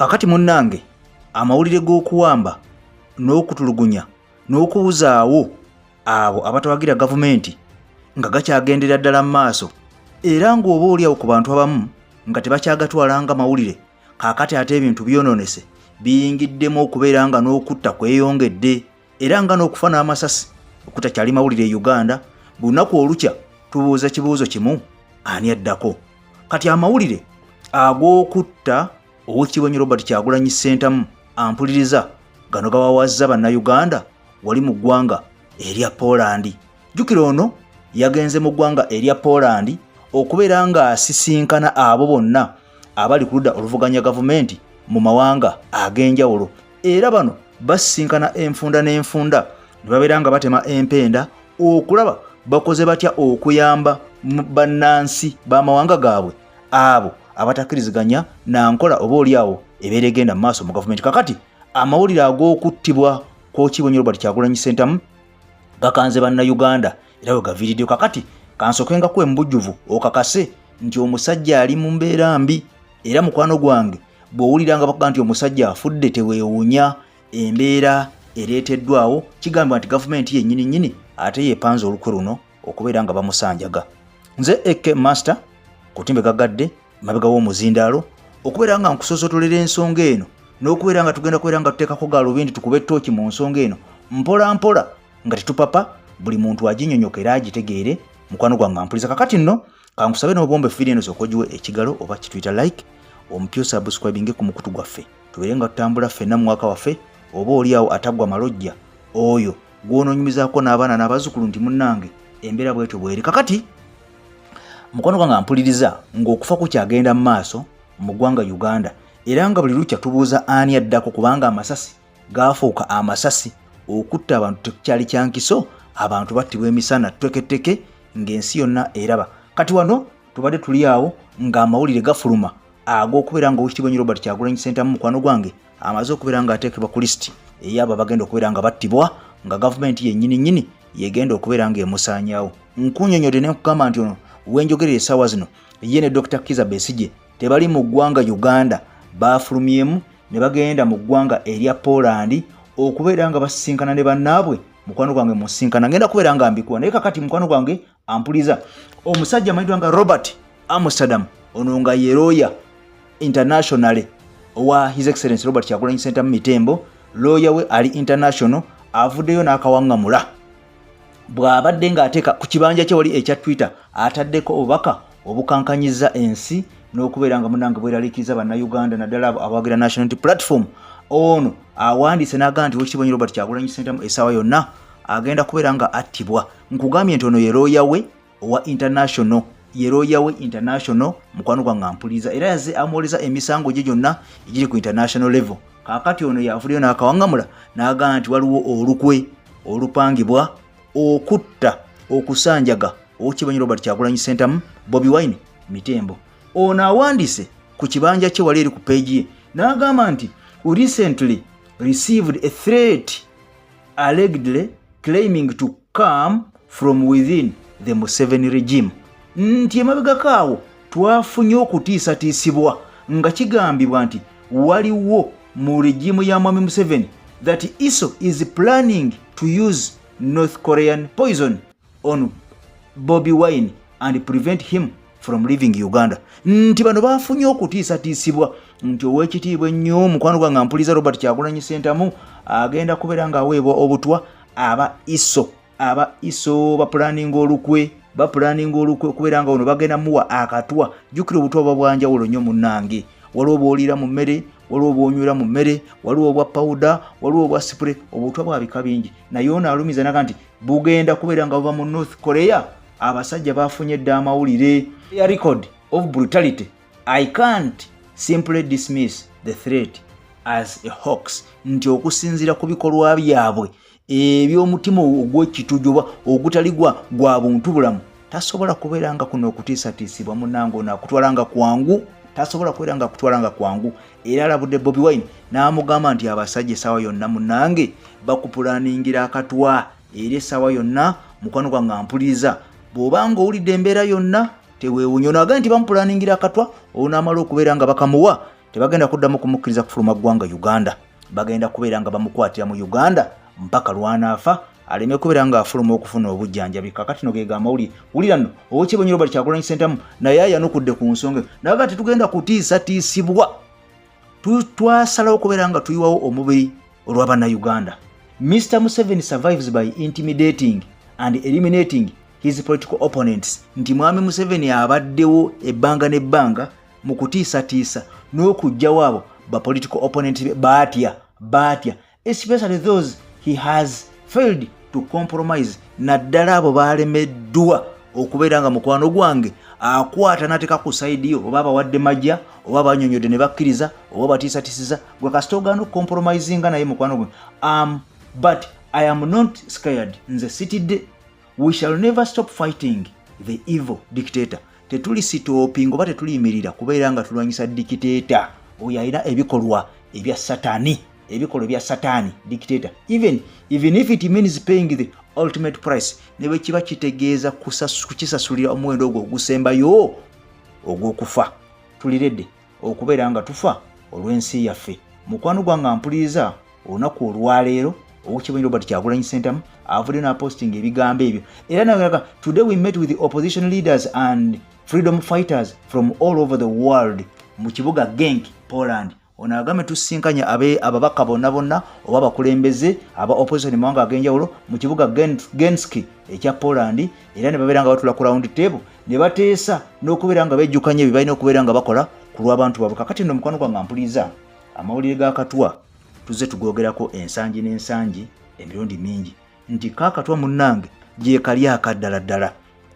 Kakati munnange, amawulire g'okuwamba n'okutulugunya n'okubuzaawo abo abatawagira gavumenti nga gakyagendera ddala mu maaso, era ng'oba oliawo ku bantu abamu nga tebakyagatwala nga mawulire. Kaakati ate ebintu byonoonese, biyingiddemu okubeera nga n'okutta kweyongedde, era nga n'okufa n'amasasi okutakyali mawulire e Uganda. Buli lunaku olukya tubuuza kibuuzo kimu: ani addako? Kati amawulire ag'okutta Oweekitiibwa Robert Kyagulanyi Ssentamu, ampuliriza, gano gawawazza Bannayuganda wali mu ggwanga erya Poland. Jjukira ono yagenze mu ggwanga erya Poland okubeera ng'asisinkana abo bonna abali ku ludda oluvuganya gavumenti mu mawanga ag'enjawulo, era bano basisinkana enfunda n'enfunda ne babeera nga batema empenda okulaba bakoze batya okuyamba bannansi b'amawanga gaabwe abo abatakkiriziganya na nkola oba oli awo ebeera egenda mu maaso mu gavumenti. Kakati amawulire ag'okuttibwa kw'Oweekitiibwa Robert Kyagulanyi Ssentamu gakanze Bannayuganda era we gaviiriddeyo. Kakati kansookengaku embujjuvu okakase nti omusajja ali mu mbeera mbi. Era mukwano gwange, bw'owulira nga bakuga nti omusajja afudde, teweewuunya embeera ereeteddwawo. Kigambibwa nti gavumenti yennyini nnyini ate yeepanze olukwe luno okubeera nga bamusanjaga. Nze Ek Master kutimbe gagadde mabega w'omuzindaalo okubeera nga nkusosotolera ensonga eno n'okubeera nga tugenda kubeera nga tuteekako galubindi, tukube ettooki mu nsonga eno mpola mpola nga tetupapa, buli muntu aginyonyoka era agitegeere. Mukwano gwange ampuliza, kakati nno kankusabe n'obombe vidiyo eno, sooka ogiwe ekigalo oba kituyita like, omupya osubscribinge ku mukutu gwaffe, tubeere nga tutambula ffenna mu mwaka waffe oba oli awo ataggwa malojja oyo gw'onoonyumizaako n'abaana n'abazzukulu nti munnange embeera bwetyo bweri. Kakati mukwano gwange ampuliriza, ng'okufa kukyagenda mu maaso mu ggwanga Uganda, era nga buli lukya tubuuza ani addako, kubanga amasasi gaafuuka amasasi, okutta abantu tekukyali kyankiso, abantu battibwa emisana tteketeke ng'ensi yonna eraba. Kati wano tubadde tuli awo ng'amawulire gafuluma ag'okubeera nga Oweekitiibwa nnyo Robert Kyagulanyi Ssentamu, mukwano gwange, amaze okubeera ng'ateekebwa ku lisiti ey'abo abagenda okubeera nga battibwa, nga gavumenti yennyini nnyini yegenda okubeera ng'emusaanyaawo. Nkunyonyodde ne nkugamba nti ono wenjogerera essaawa zino ye ne Dr Kiza Besigye tebali mu ggwanga Uganda, baafulumyemu ne bagenda mu ggwanga erya Poland okubeera nga basisinkana ne bannaabwe. Mukwano gwange, mu nsinkana ngenda kubeera nga mbikuwa. Naye kakati mukwano gwange ampuliza, omusajja amanyiddwa nga Robert Amsterdam, ono nga ye lawyer internationally owa His Excellence Robert Kyagulanyi Ssentamu Mitembo, lawyer we ali international, avuddeyo n'akawaŋŋamula bw'abadde ng'ateeka ku kibanja kye wali ekya Twitter, ataddeko obubaka obukankanyiza ensi n'okubeera nga munange bweraliikiriza Bannayuganda, naddala abo abawagira National Unity Platform. Ono awandiise n'agamba nti Oweekitiibwa Robert Kyagulanyi Ssentamu essaawa yonna agenda kubeera nga attibwa. Nkugambye nti ono ye lawyer we owa international, ye lawyer we international, mukwano gwange ampuliriza, era yaze amuwoleza emisango gye gyonna egiri ku international level. Kaakati ono yavuddeyo n'akawaŋŋamula n'agamba nti waliwo olukwe olupangibwa okutta, okusanjaga Oweekitiibwa Robert Kyagulanyi Ssentamu Bobi Wine Mitembo. Ono awandiise ku kibanja kye wali eri ku page ye n'agamba nti, "Recently received a threat allegedly claiming to come from within the Museveni regime," nti emabegako awo twafunye okutiisatiisibwa nga kigambibwa nti waliwo mu regime ya mwami Museveni, that ISO is planning to use North Korean poison on Bobi Wine and prevent him from leaving Uganda, nti bano bafunye okutiisatiisibwa nti Oweekitiibwa ennyo, mukwano gwange ampuliza, Robert Kyagulanyi Sentamu agenda kubeera ng'aweebwa obutwa aba ISO. Aba ISO bapulaninga olukwe, bapulaninga olukwe okubeera nga ono bagenda muwa akatwa. Jjukira obutwa buba bwanjawulo nnyo munnange. Waliwo bwoliira mu mmere, waliwo bwonywera mu mmere, waliwo obwa pawuda, waliwo obwa spray, obutwa bwa bika bingi. Naye ono alumiza naga nti bugenda kubeera nga buva mu North Korea. Abasajja bafunye dda amawulire ya record of brutality. I can't simply dismiss the threat as a hoax, nti okusinziira ku bikolwa byabwe eby'omutima ogw'ekitujo oba ogutali gwa buntu bulamu, tasobola kubeera nga kuno okutiisatiisibwa munange ono akutwala nga kwangu, tasobola kubeera nga akutwala nga kwangu. Era alabudde Bobi Wine n'amugamba nti abasajja essaawa yonna munange bakupulaningira akatwa, era essaawa yonna, mukwano gwange ampuliriza, bw'obanga owulidde embeera yonna teweewunya. Ono agambye nti bamupulaningira akatwa, olunaamala okubeera nga bakamuwa. Tebagenda kuddamu kumukkiriza kufuluma ggwanga Uganda. Bagenda kubeera nga bamukwatira mu Uganda mpaka lwanaafa, aleme kubeera ng'afuluma okufuna obujjanjabi. Kakati no gega amawulire. Wulira nno, Oweekitiibwa Robert Kyagulanyi Ssentamu naye ayanukudde ku nsonga naga tetugenda kutiisatiisibwa. Twasalawo okubeera nga tuyiwawo omubiri olw'Abannayuganda. Mr Museveni survives by intimidating and eliminating his political opponents. Nti Mwami Museveni abaddewo ebbanga n'ebbanga mu kutiisatiisa n'okuggyawo abo ba political opponent. Baatya, baatya, especially those he has failed to compromise, naddala abo balemeddwa okubeera nga mukwano gwange akwata n'ateeka ku side yo, oba abawadde majja, oba banyonyodde ne bakkiriza, oba batiisatiisiza. Gwe kasita ogaana okucompromisinga naye, mukwano gwe. But I am not scared, nze sitidde. We shall never stop fighting the evil dictator. Tetuli stopping oba tetuliyimirira kubeera nga tulwanyisa dictator oyo alina ebikolwa ebya Satani, ebikolwa ebya Satani dictator, even if it means paying the ultimate price, ne bwe kiba kitegeeza kukisasulira omuwendo ogwo ogusembayo ogw'okufa. Tuliredde okubeera nga tufa olw'ensi yaffe. Mukwano gwange ampuliriza, olunaku olwaleero Oweekitiibwa Robert Kyagulanyi Ssentamu avudde n'apostinga ebigambo ebyo era nagamba, "Today we met with the opposition leaders and freedom fighters from all over the world mu kibuga Genk, Poland." Ono agambe tusinkanye ababaka bonna bonna oba abakulembeze aba opposition mu mawanga ag'enjawulo mu kibuga Gensk ekya Poland, era ne babeera nga batula ku round table ne bateesa n'okubeera nga bejjukanya ebyo balina okubeera nga bakola ku lw'abantu baabwe. Kakati nno, mukwano gwange ampuliriza, amawulire ga Katwa tuzze tugogerako ensangi n'ensangi emirundi mingi nti kaakatwa munnange gyekali akaddala ddala,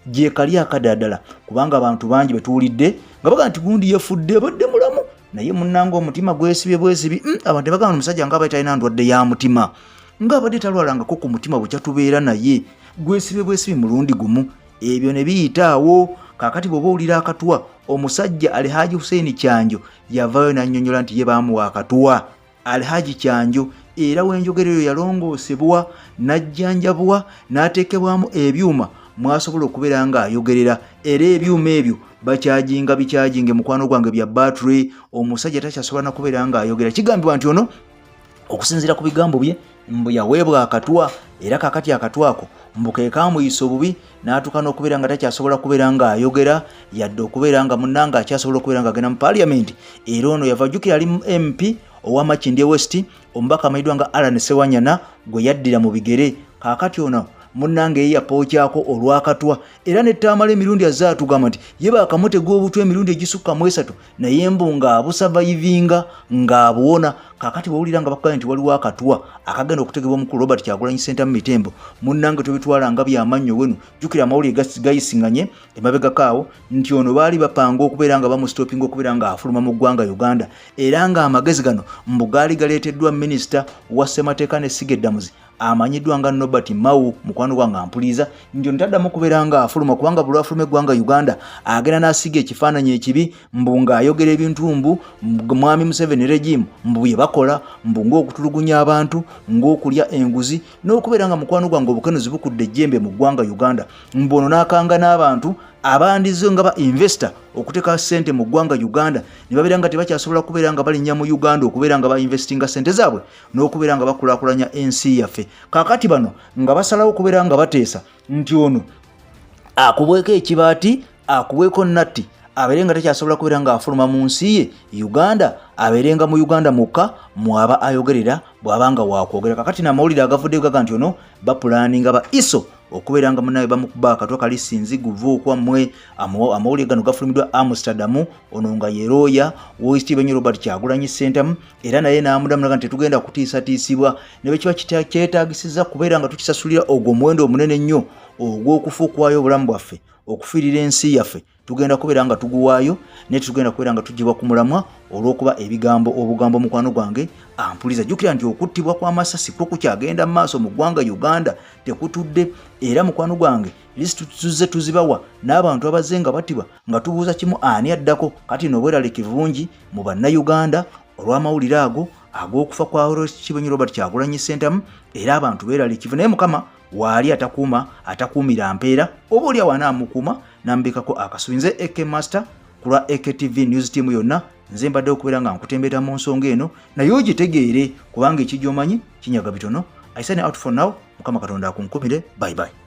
gyekali akaddala ddala, kubanga abantu bangi betuwulidde nga bagaa nti gundi yefudde, abadde mulamu, naye munnange omutima gwesibye bwesibi. Abantu tebagamba omusajja nga abadde talina ndwadde ya mutima, nga abadde talwalangako ku mutima, bukya tubeera naye gwesibye bwesibi mulundi gumu, ebyo ne biyita awo. Kaakati bw'oba owulira akatwa, omusajja Alhaji Hussein Kyanjo yavaayo n'annyonnyola nti ye baamuwa akatwa. Alhaji Kyanjo era wenjogerero yalongoosebwa, n'ajjanjabwa, n'ateekebwamu ebyuma mwasobola okubeera ng'ayogerera, era ebyuma ebyo bakyajinga bikyajinge, mukwano gwange, bya battery. Omusajja takyasobola nakubeera ng'ayogera. Kigambibwa nti ono, okusinziira ku bigambo bye, mbu yaweebwa akatwa, era kakati akatwa ako mbu ke kamuyisa obubi n'atuuka n'okubeera nga takyasobola kubeera ng'ayogera, yadde okubeera nga munnanga akyasobola okubeera ng'agenda mu paliamenti. Era ono yava, jjukira ali MP owa Makindye West, omubaka amanyiddwa nga Allan Sewanyana gwe yaddira mu bigere. Kaakati ono munnange ye yapookyako olwakatwa, era nettaamala emirundi azze atugamba nti ye baakamutega obutwa emirundi egisukka mu esatu, naye mbu ng'abusurvivinga, ng'abuwona. Kaakati bwowulira nga bakugambye nti waliwo akatwa akagenda okutegebwa omukulu Robert Kyagulanyi Ssentamu Mitembo, munnange tobitwala nga byamannyo wenu. Jjukira amawulire gayisiŋŋanye emabegako awo nti ono baali bapanga okubeera nga bamustoppinga okubeera nga afuluma mu ggwanga Uganda, era ng'amagezi gano mbu gaali galeeteddwa minisita wa ssemateeka n'essiga eddamuzi amanyiddwa nga Norbert Mao. Mukwano gwange ampuliza, nti ono taddamu kubeera nga afuluma, kubanga buli lwafuluma eggwanga Uganda agenda n'asiga ekifaananyi ekibi, mbu ng'ayogera ebintu mbu mwami Museveni regime mbu bye bakola, mbu ng'okutulugunya abantu, ng'okulya enguzi, n'okubeera nga, mukwano gwange, obukenuzi bukudde ejjembe mu ggwanga Uganda. Mbu ono n'akanga n'abantu abandize nga ba investor okuteeka ssente mu ggwanga Uganda, ne babeera nga tebakyasobola kubeera nga balinnya mu Uganda okubeera nga bainvestinga ssente zaabwe n'okubeera nga bakulaakulanya ensi yaffe. Kaakati bano nga basalawo okubeera nga bateesa nti ono akubweko ekibaati, akubweko natti, abeere nga takyasobola kubeera ng'afuluma mu nsi ye Uganda, abeere nga mu Uganda mukka mwaba ayogerera bw'aba nga wakwogera. Kakati namawulire agavuddeyo gaga nti ono bapulaninga ba ISO okubeera nga munawe bamukuba akatwa kali sinzi guva okwammwe. Amawulire gano gafulumiddwa Amsterdam, ono nga ye looya w'Oweekitiibwa ennyo Robert Kyagulanyi Ssentamu, era naye n'amudamu nti tetugenda kutiisatiisibwa, ne bwe kiba kyetaagisiza kubeera nga tukisasulira ogwo omuwendo omunene ennyo ogw'okufa okuwaayo obulamu bwaffe okufiirira ensi yaffe, tugenda kubeera nga tuguwaayo, naye tetugenda kubeera nga tugibwa ku mulamwa olw'okuba ebigambo obugambo. Mukwano gwange ampuliza, jjukira nti okuttibwa kw'amasasi kwo kukyagenda mu maaso mu ggwanga Uganda, tekutudde. Era mukwano gwange, lisiti tuzze tuzibawa n'abantu abazze nga battibwa, nga tubuuza kimu, ani addako? Kati no obweraliikivu bungi mu Bannayuganda olw'amawulire ago ag'okufa kwa Kibenyi Robert Kyagulanyi Ssentamu, era abantu beeraliikivu, naye Mukama waali atakuuma atakuumira mpeera, oba oli awo anaamukuuma n'amubikako akasubi. Nze AK Master ku lwa AKTV News team yonna. Nze mbadde okubeera nga nkutembeeta mu nsonga eno, naye ogitegeere, kubanga ekijja omanyi kinyaga bitono. I sign out for now. Mukama Katonda akunkumire. Bye bye.